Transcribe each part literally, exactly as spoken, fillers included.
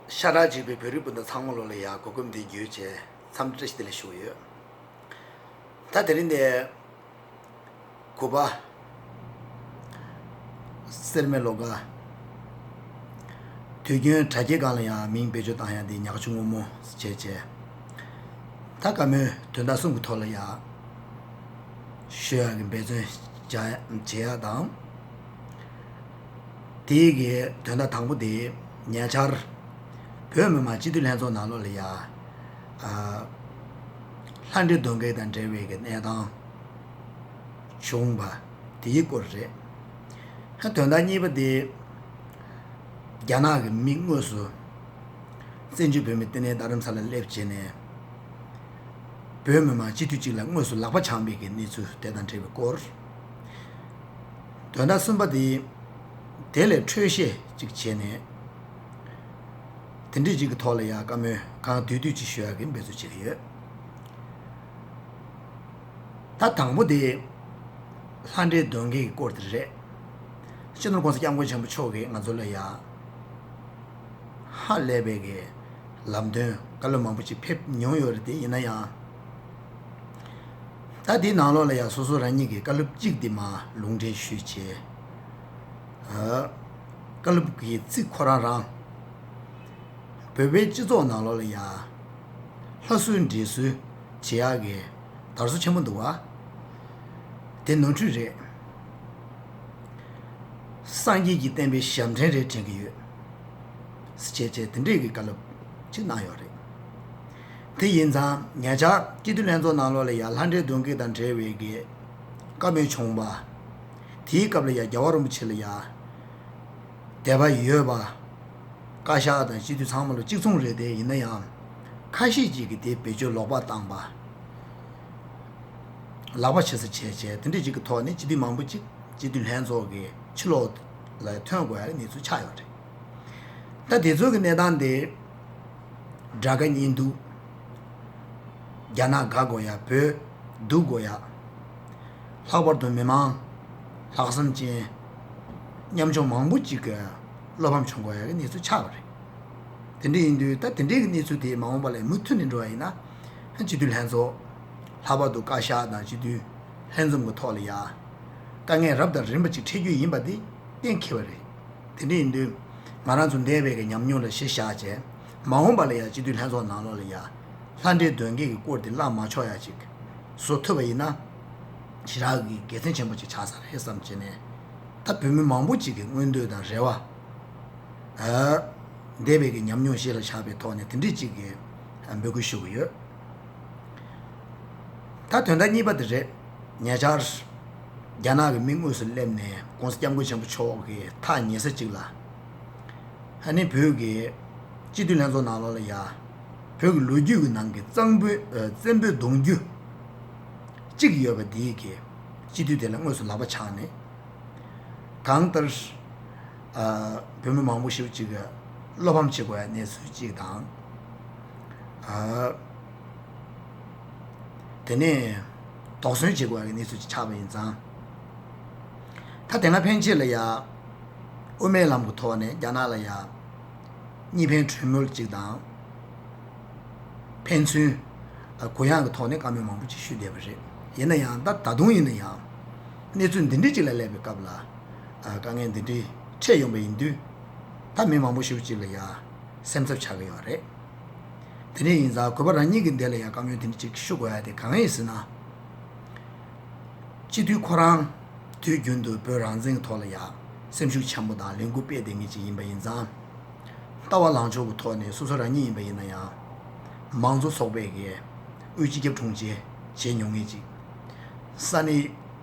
ཤ་ཁྲག་གཅིག་པའི་བོད་རིགས་སྤུན་ཟླ་ཚང་མ་ལོ་ལ་ཡ་གོ་སྐབས་འདི་བརྒྱུད་བྱས་འཚམས་འདྲི་བཀྲ་ཤིས་བདེ་ལེགས་ཞུ་གི་ཡོད། ད་དེ་རིང་འདི་གུས་པ་སེར་སྨད་ལོ་དགའ་དུས་རྒྱུན་དྲ་རྒྱའི་སྒང་ལ་ཡང་མིང་བེད་སྤྱོད་བཏང་ཡ་འདི་ཉག་ཆུ་སྔོན་མོ་བྱས་བྱས། ད་བཀའ་མོལ་དོན་དག་གསུམ་གྱི་ཐོག་ལ་ཡ་ཞུ་ཡ་གི་འབད་བརྩོན་བྱ་བྱེད་ཡ་དང་། དེའི་གི་དོན་དག་དང་པོ་དེ་ཉེ་ཆར་བོད་མི་མང་སྤྱི་འཐུས་ལྷན་ཚོགས་ནང་ལོགས་ལ་ཡ་ཨ་ལྷ་འདྲེ་གདོན་བགེགས་དང་འབྲེལ་བའི་གི་གནས་སྟངས་བྱུང་བ་དེའི་སྐོར་རེད། ཧ་དོན་དག་གཉིས་པ་དེ་རྒྱ་ནག་གི་མི་དངོས་སུ་བཙན་བྱོལ་བོད་མི་ལྟེ་གནས་རྡ་རམ་ས་ལ་སླེབས་བྱས་ནས་བོད་མི་མང་སྤྱི་འཐུས་གཅིག་ལ་དངོས་སུ་ལག་པ་འཆང་བའི་གི་གནས་ཚུལ་དེ་དང་འབྲེལ་བའི་སྐོར། དོན་དག་གསུམ་པ་དེ་དེ་ལས་འཕྲོས་བཤད་ཅིག་བྱས་ནས་དེ་འདྲས་ཅིག་གི་ཐོག་ལ་ཡང་བཀའ་མོལ་གང་བསྡུས་བསྡུས་ཅིག་ཞུ་ཡག་གི་འབད་རྩོལ་བྱེད་ཀྱི་ཡོད། ད་དང་པོ་དེ་ལྷ་འདྲེ་གདོན་བགེགས་ཀྱི་སྐོར་དེ་རེད། སྤྱི་ནོར་༸གོང་ས་༸སྐྱབས་མགོན་ཆེན་པོ་མཆོག་གིས་ང་ཚོ་ལ་ཡང་ཧ་ལས་པའི་གི་ལམ་སྟོན་བཀའ་སློབ་མང་པོ་ཅིག་ཕེབས་མྱོང་ཡོད་རེད་དེ། ཡིན་ན་ཡང་ད་དེའི་ནང་ལོགས་ལ་ཡང་སོ་སོ་རང་ཉིད་ཀྱི་བཀའ་སློབ་གཅིག་དེ་མར་ལུང་འདྲེན་ཞུས་བྱས། ཨ། བཀའ་སློབ་ཀྱི་ཚིག་ཁོ་རང་རང་བོད་པའི་སྤྱི་ཚོགས་ནང་ལོགས་ལ་ཡང་ལྷ་གསོལ་འདྲེ་གསོལ་བྱེད་ཡག་གི་དར་སྲོལ་ཆེན་པོ་འདུག་བ། དེ་ནོར་འཁྲུལ་རེད། སངས་རྒྱས་ཀྱི་བསྟན་པའི་ཞབས་འདྲེན་རེད་དྲན་གྱི་ཡོད། ཟེར་བྱས་བྱས་དེ་འདྲས་ཀྱི་བཀའ་སློབ་ཅིག་གནང་ཡོད་རེད། དེ་ཡིན་ཙང་ཉེ་ཆར་སྤྱི་འཐུས་ལྷན་ཚོགས་ནང་ལོགས་ལ་ཡང་ལྷ་འདྲེ་གདོན་བགེགས་དང་འབྲེལ་བའི་གི་བཀའ་མོལ་བྱུང་བ། དེའི་སྐབས་ལ་ཡང་རྒྱལ་བ་རིན་པོ་ཆེ་ལ་ཡང་དད་པ་ཡོད་པ། བཀའ་ཤག་དང་སྤྱི་འཐུས་ཚང་མ་ལ་གཅིག་མཚུངས་རེད་དེ། ཡིན་ན་ཡང་ཁ་ཤས་ཅིག་གིས་དེ་བེད་སྤྱོད་ལོག་པ་བཏང་པ། ལག་པ་ཕྱི་ས་བྱས་བྱས་དེ་འདྲས་ཅིག་གི་ཐོག་ནས་སྤྱི་འཐུས་མང་པོ་ཅིག་སྤྱི་འཐུས་ལྷན་ཚོགས་ཀྱི་ཕྱི་ལོགས་ལ་ཐོན་དགོས་ཡ་གནས་ཚུལ་ཆགས་ཡོད་རེད། ད་དེ་ཚོ་གི་གནས་སྟངས་དེ་དགྲ་དགའ་གཉེན་སྡུག་རྒྱ་ནག་དགའ་དགོས་ཡ། བོད་སྡུག་དགོས་ཡ། ལྷག་པར་དུ་མི་མང་ལྷག་བསམ་ཅན་ཉམ་ཆུང་མང་པོ་ཅིག་གི་བློ་ཕམ་བྱུང་དགོས་ཡ་གི་གནས་ཚུལ་ཆགས་པ་རེད། དེ་འདྲ་ཡིན་དུས་ད་དེ་འདྲའི་གི་གནས་ཚུལ་དེ་མ་འོངས་པ་ལ་མུ་མཐུད་ནས་འགྲོ་བ་ཡིན་ན། སྤྱི་འཐུས་ལྷན་ཚོགས་ལྷག་པར་དུ་བཀའ་ཤག་དང་སྤྱི་འཐུས་ལྷན་འཛོམས་ཀྱི་ཐོག་ལ་ཡ་དཀའ་ངལ་རབ་དང་རིམ་པ་ཅིག་འཕྲད་རྒྱུ་ཡིན་པ་དེ་གཏན་འཁེལ་བ་རེད། དེ་འདྲ་ཡིན་དུས་ང་རང་ཚོ་འདས་པའི་གི་ཉམས་མྱོང་ལ་གཞི་བཞག་བྱས་མ་འོངས་པ་ལ་ཡ་སྤྱི་འཐུས་ལྷན་ཚོགས་ནང་ལོགས་ལ་ཡ་ལྷ་འདྲེ་གདོན་བགེགས་ཀྱི་སྐོར་དེ་བརླག་མ་ཆོག་ཡ་ཅིག་བཟོ་ཐུབ་པ་ཡིན་ན་ཞེ་དྲག་གི་དགེ་མཚན་ཆེན་པོ་ཅིག་ཆགས་ས་རེད་བསམ་བྱས་ནས། ད་བོད་མི་མང་པོ་ཅིག་གི་མངོན་འདོད་དང་རེ་བ། ཨ། འདས་པའི་གི་ཉམས་མྱོང་གཞི་ལ་བཞག་པའི་ཐོག་ནས་དེ་འདྲས་ཅིག་གི་འབོད་སྐུལ་ཞུ་གི་ཡོད། ད་དོན་དག་གཉིས་པ་དེ་རེད། ཉེ་ཆར་རྒྱ་ནག་གི་མི་དངོས་སུ་སླེབས་ནས་༸གོང་ས་༸སྐྱབས་མགོན་ཆེན་པོ་མཆོག་གི་ཐག་ཉེ་ས་ཅིག་ལ། ཨ་ནི་བོད་ཀྱི་སྤྱི་འཐུས་ལྷན་ཚོགས་ནང་ལོགས་ལ་ཡ་བོད་ཀྱི་ལོ་རྒྱུས་ཀྱི་ནང་གི་གཙང་པོའི་ཨ་བཙན་པོའི་གདུང་རྒྱུད་གཅིག་ཡོད་པ་འདིའི་གི་སྤྱི་འཐུས་དེ་ལ་དངོས་སུ་ལག་པ་འཆང་ནས། གང་ལྟར་ཨ་བོད་མི་མང་པོ་ཞེ་པོ་ཅིག་གིས་བློ་ཕམ་བྱེད་དགོས་ཡ་གནས་ཚུལ་ཅིག་དང་། ཨ་དེ་ནས་དོགས་ཟོན་བྱེད་དགོས་ཡ་གི་གནས་ཚུལ་ཅིག་ཆགས་པ་ཡིན་ཙང་། ད་དེ་སྔ་ཕན་ཆད་ལ་ཡ་དབུ་མའི་ལམ་གྱི་ཐོག་ནས་རྒྱ་ནག་ལ་ཡ་གཉིས་ཕན་གྲོས་མོལ་ཅིག་དང་། ཕན་ཚུན་གུ་ཡངས་ཀྱི་ཐོག་ནས་བཀའ་མོལ་མང་པོ་ཅིག་ཞུས་བསྡད་པ་རེད། ཡིན་ན་ཡང་ད་ད་དུང་ཡིན་ན་ཡང་གནས་ཚུལ་འདི་འདྲ་ཅིག་ལ་སླེབས་པའི་སྐབས་ལ་དཀའ་ངལ་འདི་འདྲ་འཕྲད་ཡོང་པ་ཡིན་དུས། ད་མི་མང་པོ་ཞེ་པོ་ཅིག་ལ་ཡ་སེམས་འཚབ་ཆགས་ཀྱི་ཡོད་རེད། དེ་འདྲ་ཡིན་ཙང་གུས་པ་རང་ཉིད་ཀྱི་འདི་ལ་ཡ་བཀའ་མོལ་འདི་འདྲ་ཅིག་ཞུ་དགོས་ཡ་དེ་གང་ཡིན་ཟེར་ན། སྤྱི་འཐུས་ཁོ་རང་དུས་རྒྱུན་དུ་བོད་རང་བཙན་གྱི་ཐོག་ལ་ཡ་སེམས་ཤུགས་ཆེན་པོ་དང་ལས་འགུལ་སྤེལ་བསྡད་མཁན་ཅིག་ཡིན་པ་ཡིན་ཙང་། ལྟ་བ་ལངས་ཕྱོགས་ཀྱི་ཐོག་ནས་སོ་སོ་རང་ཉིད་ཡིན་པ་ཡིན་ན་ཡང་། མང་གཙོ་ཚོགས་པའི་གི་དབུས་སྤྱི་ཁྱབ་དྲུང་ཆེ་བྱས་མྱོང་མཁན་ཅིག་ས་གནས་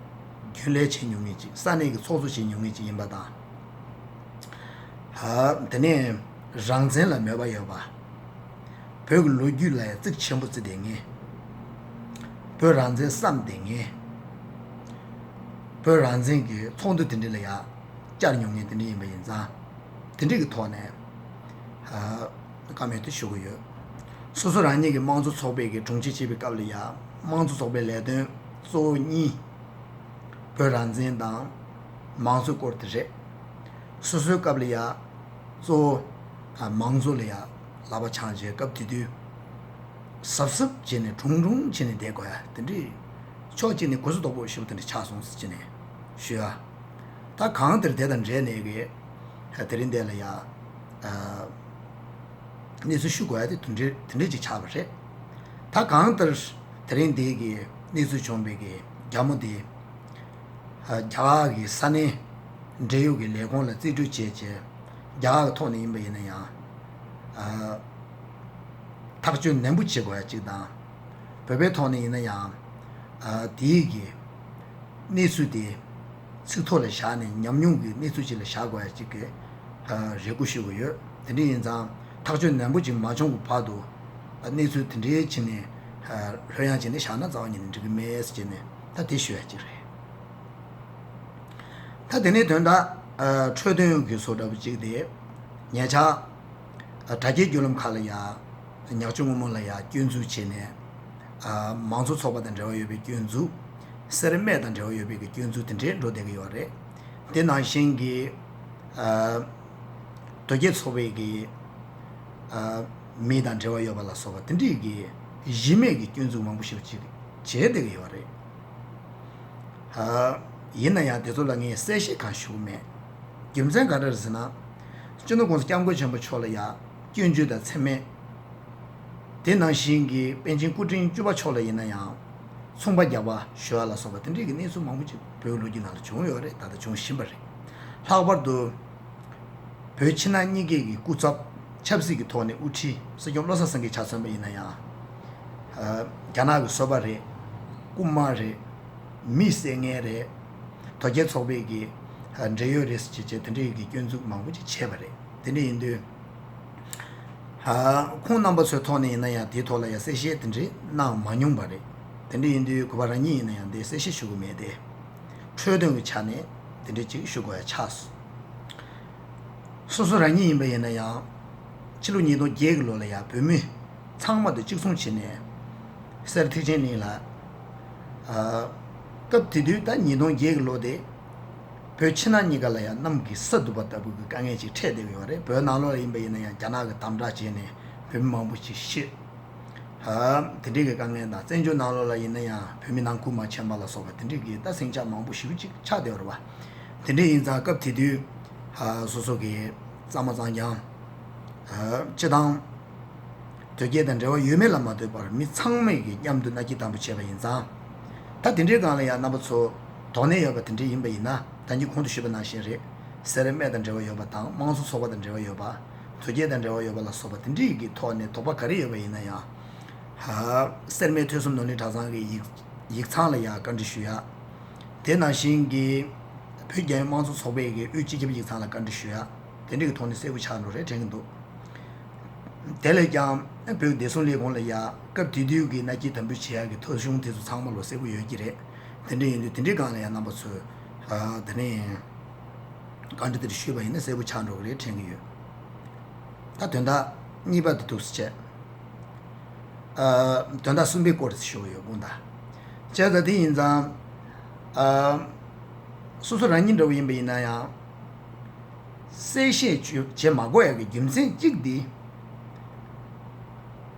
རྒྱུན་ལས་བྱས་མྱོང་མཁན་ཅིག་ས་གནས་ཀྱི་ཚོགས་གཙོ་བྱས་མྱོང་མཁན་ཅིག་ཡིན་པ་དང་། ཧ། དེ་ནས་རང་བཙན་ལ་མོས་པ་ཡོད་པ། བོད་ཀྱི་ལོ་རྒྱུས་ལ་ཡང་གཙིགས་ཆེན་པོ་བརྩི་བསྡད་མཁན། བོད་རང་བཙན་བསམ་བསྡད་མཁན། བོད་རང་བཙན་གྱི་ཚོགས་འདུ་དེ་འདྲ་ལ་ཡང་བཅར་མྱོང་མཁན་དེ་འདྲ་ཡིན་པ་ཡིན་ཙང་། དེ་འདྲ་གི་ཐོག་ནས་ཨ་བཀའ་མོལ་དེ་ཞུ་གི་ཡོད། སོ་སོ་རང་ཉིད་ཀྱི་དམངས་གཙོ་ཚོགས་པའི་གི་དྲུང་ཆེ་བྱེད་པའི་སྐབས་ལ་ཡང་དམངས་གཙོ་ཚོགས་པའི་ལས་དོན་གཙོ་བོ་གཉིས། བོད་རང་བཙན་དང་མང་གཙོའི་སྐོར་དེ་རེད། སོ་སོའི་སྐབས་ལ་ཡང་གཙོ་བོ་ཨ་མང་གཙོ་ལ་ཡང་ ལག་པ་འཆང་བྱས་སྐབས་དེ་དུས་གཟབ་གཟབ་བྱས་ནས་གྲུང་གྲུང་བྱས་ནས་བསྡད་དགོས་ཡ་དེ་འདྲའི་ཕྱོགས་གཅིག་ནས་གོ་ས་དོག་པོ་ཞེ་པོ་དེ་འདྲ་ཆགས་སོང་ཟེར་བྱས་ནས་ཞུ་ཡ། ད་གང་ལྟར་དེ་དང་འབྲེལ་ནས་གི་དེ་རིང་འདི་ལ་ཡ་གནས་ཚུལ་ཞུ་དགོས་ཡ་དེ་དེ་འདྲའི་དེ་འདྲའི་ཅིག་ཆགས་པ་རེད། ད་གང་ལྟར་དེ་རིང་འདི་གི་གནས་ཚུལ་བྱུང་བའི་གི་རྒྱ་མོ་དེ་རྒྱ་གར་གི་ས་གནས་འབྲེལ་ཡོད་ཀྱི་ལས་ཁུངས་ལ་རྩིས་སྤྲོད་བྱས་རྗེས་རྒྱ་གར་གི་ཐོག་ནས་ཡིན་པ་ཡིན་ན་ཡང་ཐག་གཅོད་ནན་པོ་བྱེད་དགོས་ཡ་གཅིག་དང་། བོད་པའི་ཐོག་ནས་ཡིན་ན་ཡང་དེའི་གི་གནས་ཚུལ་དེ་ཚིག་ཐོ་ལ་བཞག་ནས་ཉམས་མྱོང་གི་གནས་ཚུལ་ཅིག་ལ་བཞག་དགོས་ཡ་གཅིག་གི་རེ་སྐུལ་ཞུ་གི་ཡོད། དེ་འདྲ་ཡིན་ཙང་ཐག་གཅོད་ནན་པོ་ཅིག་མ་བྱུང་གི་བར་དུ་གནས་ཚུལ་དེ་འདྲའི་ཕྱི་ནས་ལྷོད་ཡངས་བྱས་ནས་བཞག་ན་རྩ་བ་ཉིད་ནས་འགྲིག་གི་མེད་ཟེར་བྱས་ནས་ད་དེ་ཞུ་ཡ་གཅིག་རེད། ད་དེ་ནས་དོན་དག་འཕྲོས་དོན་གྱི་བཟོ་འདྲ་པོ་གཅིག་དེ་ཉེ་ཆར་དྲ་རྒྱའི་བརྒྱུད་ལམ་ཁག་ལ་ཡ་ཉག་ཆུ་སྔོན་མོ་ལ་ཡ་སྐྱོན་འཛུགས་བྱས་ནས་མང་གཙོ་ཚོགས་པ་དང་འབྲེལ་བ་ཡོད་པའི་སྐྱོན་འཛུགས། སེར་སྨད་དང་འབྲེལ་བ་ཡོད་པའི་གི་སྐྱོན་འཛུགས་དེ་འདྲའི་འགྲོ་བསྡད་ཀྱི་ཡོད་རེད། དེ་ནང་བཞིན་གྱི་དོལ་རྒྱལ་ཚོགས་པའི་གི་མི་དང་འབྲེལ་བ་ཡོད་པ་ལ་སོགས་པ་དེ་འདྲའི་གི་གཞི་མེད་ཀྱི་སྐྱོན་འཛུགས་མང་པོ་ཞིག་ཅིག་བྱས་བསྡད་ཀྱི་ཡོད་རེད། ཡིན་ན་ཡང་དེ་ཚོ་ལ་ངས་གསལ་བཤད་གང་ཞུ་གི་མེད། རྒྱུ་མཚན་ག་རེ་རེད་ཟེར་ན། སྤྱི་ནོར་༸གོང་ས་༸སྐྱབས་མགོན་ཆེན་པོ་མཆོག་ལ་ཡ་སྐྱོན་བརྗོད་དང་མཚན་སྨད། དེ་ནང་བཞིན་གྱི་པཎ་ཆེན་སྐུ་ཕྲེང་བཅུ་པ་མཆོག་ལ་ཡིན་ན་ཡང་མཚུངས་པ་རྒྱག་པ་ཞུ་བ་ལ་སོགས་པ་དེ་འདྲའི་གི་གནས་ཚུལ་མང་པོ་ཅིག་བོད་ཀྱི་ལོ་རྒྱུས་ནང་ལ་བྱུང་ཡོད་རེད། ད་ལྟ་བྱུང་བཞིན་པ་རེད། ལྷག་པར་དུ་བོད་ཕྱི་ནང་གཉིས་ཀའི་གི་སྐུ་ཚབ་ཆབ་སྲིད་ཀྱི་ཐོག་ནས་དབུ་ཁྲིད་སྲིད་སྐྱོང་བློ་བཟང་སེང་གེ་ཆ་མཚོན་པ་ཡིན་ན་ཡང་། རྒྱ་ནག་གི་བཟོ་པ་རེད། རྐུན་མ་རེད། མི་བསད་མཁན་རེད། དོལ་རྒྱལ་ཚོགས་པའི་གི་འབྲེལ་ཡོད་རེད་ཟེར་བྱས་བྱས་དེ་འདྲའི་གི་སྐྱོན་འཛུགས་མང་པོ་ཅིག་བྱས་པ་རེད། དེ་འདྲ་ཡིན་དུས། ཁོང་རྣམ་པ་ཚོའི་ཐོག་ནས་ཡིན་ན་ཡང་དེའི་ཐོག་ལ་ཡང་གསལ་བཤད་དེ་འདྲའི་གནང་མ་མྱོང་པ་རེད། དེ་འདྲ་ཡིན་དུས་གུས་པ་རང་ཉིད་ཡིན་ན་ཡང་དེ་གསལ་བཤད་ཞུ་གི་མེད་དེ། འཕྲོས་དོན་གྱི་ཆ་ནས་དེ་འདྲ་ཅིག་ཞུ་དགོས་ཡ་ཆགས་སོང་། སོ་སོ་རང་ཉིད་ཡིན་པ་ཡིན་ན་ཡང་ཕྱི་ལོ་ཉིས་སྟོང་བརྒྱད་ཀྱི་ལོ་ལ་ཡང་བོད་མི་ཚང་མ་དང་གཅིག་མཚུངས་བྱས་ནས་སེར་ཐེག་ཆེན་གླིང་ལ། སྐབས་དེ་དུས་ད་ཉིས་སྟོང་བརྒྱད་ཀྱི་ལོ་དེ། བོད་ཕྱི་ནང་གཉིས་ཀ་ལ་ཡང་གནམ་གྱི་ས་རྡུལ་བ་ལྟ་བུ་གི་དཀའ་ངལ་ཅིག་འཕྲད་བསྡད་ཀྱི་ཡོད་རེད། བོད་ནང་ལོགས་ལ་ཡིན་པ་ཡིན་ན་ཡང་རྒྱ་ནག་གིས་དམ་དྲག་བྱས་ནས་བོད་མི་མང་པོ་ཅིག་ཤི། དེ་འདྲའི་གི་དཀའ་ངལ་དང་བཙན་བྱོལ་ནང་ལོགས་ལ་ཡིན་ན་ཡང་བོད་མི་ནང་ཁུལ་མ་མཁྱེན་པ་ལ་སོགས་པ་དེ་འདྲའི་གི་ད་ཟིང་ཆ་མང་པོ་ཞེ་པོ་ཅིག་ཆགས་བསྡད་ཡོད་རེད་བ། དེ་འདྲ་ཡིན་ཙང་སྐབས་དེ་དུས་སོ་སོ་གི་གཙང་མ་གཙང་རྐྱང་། སྤྱི་བཏང་དོལ་རྒྱལ་དང་འབྲེལ་བ་ཡོད་མེད་ལ་མ་ལྟོས་པར་མི་ཚང་མས་ཀྱི་མཉམ་དུ་མནའ་སྐྱེལ་དམ་པོ་བྱས་པ་ཡིན་ཙང་། ད་དེ་འདྲའི་སྒང་ལ་ཡང་རྣམ་པ་ཚོ་དོགས་གནས་ཡོད་པ་དེ་འདྲ་ཡིན་པ་ཡིན་ན། ད་གིན་གོང་དུ་ཞུས་པ་ནང་བཞིན་རེད། སེར་སྨད་དང་འབྲེལ་བ་ཡོད་པ་དང་། དམངས་གཙོ་ཚོགས་པ་དང་འབྲེལ་བ་ཡོད་པ། དོལ་རྒྱལ་དང་འབྲེལ་བ་ཡོད་པ་ལ་སོགས་པ་དེ་འདྲའི་གི་ཐོག་ནས་དོགས་པ་ག་རེ་ཡོད་པ་ཡིན་ན་ཡང་། ཧ། སེར་སྨད་ཐོས་བསམ་ནོར་གླིང་གྲྭ་ཚང་གི་ཡིག་ཡིག་ཚང་ལ་ཡང་བཀའ་འདྲི་ཞུ་ཡ། དེ་ནང་བཞིན་གྱི་བོད་རྒྱལ་ཡོངས་དམངས་གཙོ་ཚོགས་པའི་གི་དབུས་སྤྱི་ཁྱབ་ཡིག་ཚང་ལ་བཀའ་འདྲི་ཞུ་ཡ། དེ་འདྲ་གི་ཐོག་ནས་གསལ་པོ་ཆགས་འགྲོ་རེད་དྲན་གྱི་འདུག་དེ་ལས་ཀྱང་བོད་བདེ་སྲུང་ལས་ཁུངས་ལ་ཡ་སྐབས་དེ་དུས་ཀྱི་མནའ་སྐྱེལ་དམ་འབུལ་བྱེད་ཡག་གི་ཐོ་གཞུང་དེ་ཚོ་ཚང་མ་ལོ་གསལ་པོ་ཡོད་ཀྱི་རེད། དེ་འདྲ་ཡིན་དུས་དེ་འདྲའི་སྒང་ལ་ཡ་རྣམ་པ་ཚོས་ཨ་དེ་ནས་བཀའ་འདྲི་དེ་འདྲ་ཞུས་པ་ཡིན་ན་གསལ་པོ་ཆགས་འགྲོ་གི་རེད་དྲན་གྱི་ཡོད། ད་དོན་དག་གཉིས་པ་དེ་འདུག་སེ་བྱས། ཨ་དོན་དག་གསུམ་པའི་སྐོར་དེ་ཞུ་གི་ཡོད་དགོངས་དག་བྱས་ཙང་དེ་ཡིན་ཙང་ཨ་སོ་སོ་རང་ཉིད་འདྲ་བོ་ཡིན་པ་ཡིན་ན་ཡང་། གསལ་བཤད་བྱེད་བྱེད་མ་དགོས་ཡག་གི་རྒྱུ་མཚན་གཅིག་འདི།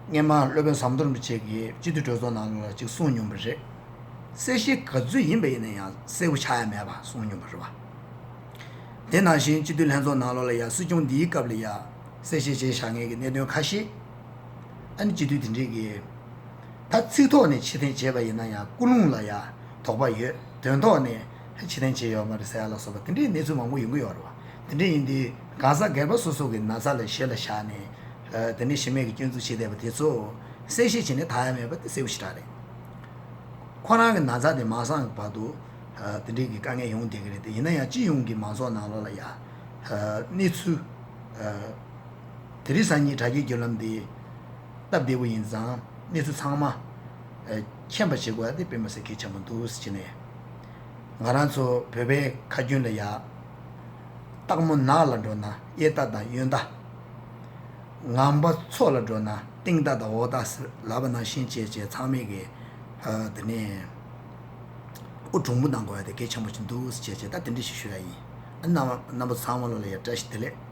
སྔོན་མ་སློབ་དཔོན་ཟམ་གདོང་རིན་པོ་ཆེ་གིས་སྤྱི་འཐུས་གྲོས་ཚོགས་ནང་ལ་གཅིག་གསུངས་མྱོང་བ་རེད། གསལ་བཤད་ག་ཚོད་ཡིན་པ་ཡིན་ན་ཡང་གསལ་པོ་ཆགས་ཡ་མེད་པ་གསུངས་མྱོང་བ་རེད་བ། དེ་ནང་བཞིན་སྤྱི་འཐུས་ལྷན་ཚོགས་ནང་ལོགས་ལ་ཡང་སྲིད་སྐྱོང་འདིའི་སྐབས་ལ་ཡང་གསལ་བཤད་བྱས་བཞག་མཁན་གྱི་གནད་དོན་ཁ་ཤས། ཨ་ནི་སྤྱི་འཐུས་དེ་འདྲས་ཀྱིས། ད་ཚིག་ཐོག་ནས་ཕྱིར་འཐེན་བྱས་པ་ཡིན་ན་ཡང་ཀུན་སློང་ལ་ཡང་དོགས་པ་ཡོད། དོན་ཐོག་ནས་ཕྱིར་འཐེན་བྱས་ཡོད་མ་རེད་ཟེར་ཡ་ལ་སོགས་པ་དེ་འདྲའི་གནས་ཚུལ་མང་པོ་ཡོང་གི་ཡོད་རེད་བ། དེ་འདྲ་ཡིན་དུས་གང་ཟག་སྒེར་པ་སོ་སོ་གི་ན་ཚ་ལ་གཞི་ལ་བཞག་ནས་དེ་འདྲའི་གཞི་མེད་ཀྱི་སྐྱོན་འཛུགས་བྱས་བསྡད་པ་དེ་ཚོ་གསལ་བཤད་བྱས་ནས་དག་ཡ་མེད་པ་དེ་གསལ་པོ་ཞེ་དྲག་རེད། ཁོ་རང་གི་ན་ཚ་དེ་མ་སངས་ཀྱི་བར་དུ་དེ་འདྲའི་གི་དཀའ་ངལ་ཡོང་བསྡད་ཀྱི་རེད་དེ། ཡིན་ན་ཡང་སྤྱི་ཡོངས་ཀྱི་མང་ཚོགས་ནང་ལོགས་ལ་ཡང་གནས་ཚུལ། དེ་རིང་སང་ཉིན་དྲ་རྒྱའི་བརྒྱུད་ལམ་འདི་སྟབས་བདེ་པོ་ཡིན་ཙང་གནས་ཚུལ་ཚང་མ་མཁྱེན་པ་བྱེད་དགོས་ཡ་དེ་དཔེ་མི་སྲིད་གལ་ཆེན་པོ་འདུག་ཟེར་ནས། ང་རང་ཚོ་བོད་པའི་ཁ་རྒྱུན་ལ་ཡ། སྟག་མོ་ནགས་ལ་འགྲོ་ན་གཡས་རྟ་དང་གཡོན་རྟ། ངང་པ་མཚོ་ལ་འགྲོ་ན་སྟེང་རྟ་དང་འོག་རྟ་ཟེར་ལབ་པ་ནང་བཞིན་བྱས་བྱས་ཚང་མས་ཀྱི་དེ་ནས་དབུ་གྲུང་པོ་གནང་དགོས་ཡ་དེ་གལ་ཆེན་པོ་ཞིག་འདུག་ཟེར་བྱས་བྱས་ད་དེ་འདྲ་ཞིག་ཞུ་ཡ་ཡིན། རྣམ་རྣམ་པ་ཚང་མ་ལོ་ལ་ཡ་བཀྲ་ཤིས་བདེ་ལེགས།